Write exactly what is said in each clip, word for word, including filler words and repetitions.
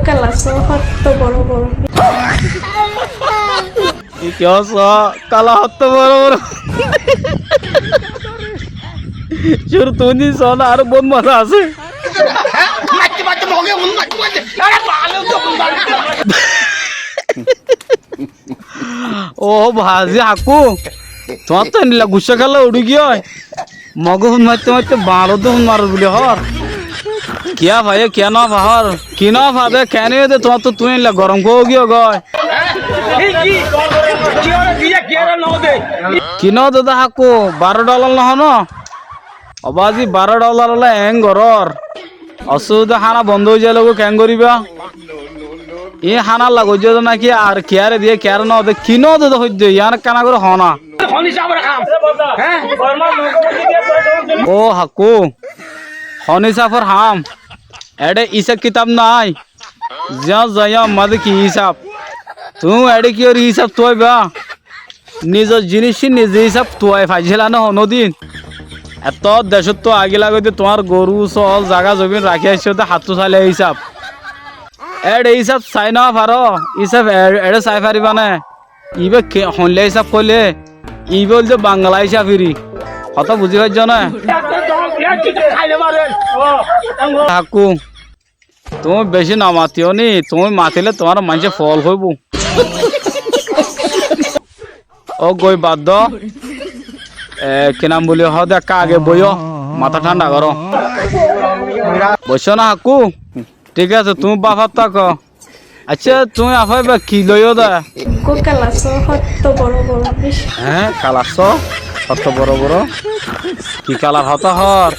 Kala só, hotto boro boro. Ki hoó só, kala hotto boro boro. Cúru tuñí só na, aró bout moza asé. Ó baázi Hakkú, tuáñttú endilla guccá kiyólla uçí giyói? Mogé fun maitté maitté bañçottú fun marer buli hoór. Kiyá faiyó, kiyá nófa hoór. Ki nófa de, keéne de tuáñttú tuñí endilla gorom ói giyó goi? Ki nóde de Hakkú, baró dholar nohó né? Ó baázi, baró dholar ólla eén gorór. Ossúbida hána bondó ói zailói keén goríba? Iín hána lagói diyé de náki ar kiyáre diyé, kiyáre nóde, ki nóde de hoiddé, yián ekkána gorí hoó na. Ó Hakkú, hon ísafor ham? Eçé ísab kitab nái. Ziyán zaiyó ammá de ki ísab? Tuñí eçé kiyór ísab tuwaiba? Nizor jiníc nize ísab tuwai faijjíla né honódin? Ettó decóttu aigíla goidé tuáñr goru, sóol, zaga zobin rakí aiccó dé hattú sailé ísab. Éçe ísab sai nófaró, ísab e-, eçé sai faribá né? Ibá ke-, hoilla ísab hoilé, ibá óilde Bangla ísab iri. Hotá buzí faijjó né? Hakkú. Tuñí bicí no matíyo ni, tuñí matíle tuáñre maincé fool hoibóu. Ó goi bad do. E, ki nam buli hoó de ekká age boiyó, matá thánda goró. Buiccó na Hakkú? Thík asé, tuñí báfat táko. Accá, tuñí afá ibá ki loiyó de? Eggúa kala só, hotto boro boro. Eé, kala só, hotto boro boro? Ki kalar hotá hoór?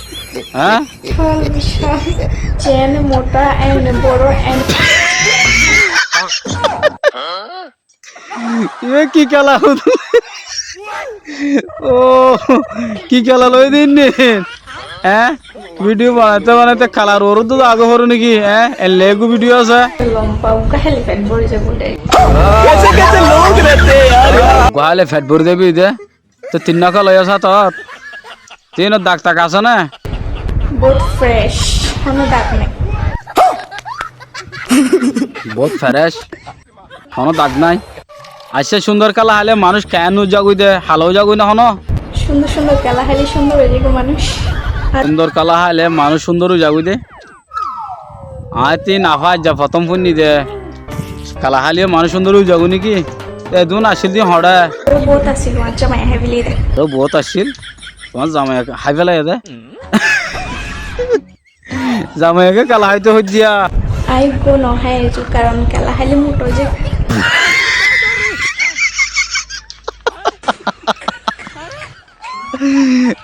Eé? Fol bicá, zeéne motá, ene boro, ene. Ibá ki kalar? Ó, ki kalar óiye de ín? Eé? Video banaite banaite kalar uore dé agó foré né ki? Eé? Ella eggúa video asé. Lomba, uggúa háile fet bori zaibo de. Uggúa háile fet bori zaibo de? Toi tin nokol óiyo sátot. Tinor dag tag asé né? Bout fresh, honó dag nái. Bout fresh, honó dag nái. Accá, cúndor kela háile manúic keén ói zagói de, hala ói zagói né honó? Cúndor cúndor kela háile cúndor ói zagói manúic. Cúndor kela háile manúic cúndor ói zagói de. Aññí tin afá aijja fotóm fúinni de. Kela háile manúic cúndor ói zagói né ki? Edún accíl de hoçé? Aró bout accíl, tuáñr zamaiye hái félaiye de. Aró bout accíl? Tuáñr zamaiye hái félaiye de? Zamaiye kela háito hoiddé? Aññí eggúa no hái, karon kela háile moto ói zai.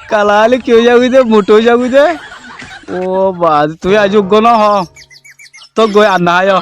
Kela háile ki ói zagói de? Moto ói zagói de? Ó baázi, tuñí aijja eggúa no hó. Tói goi ar no háiyo.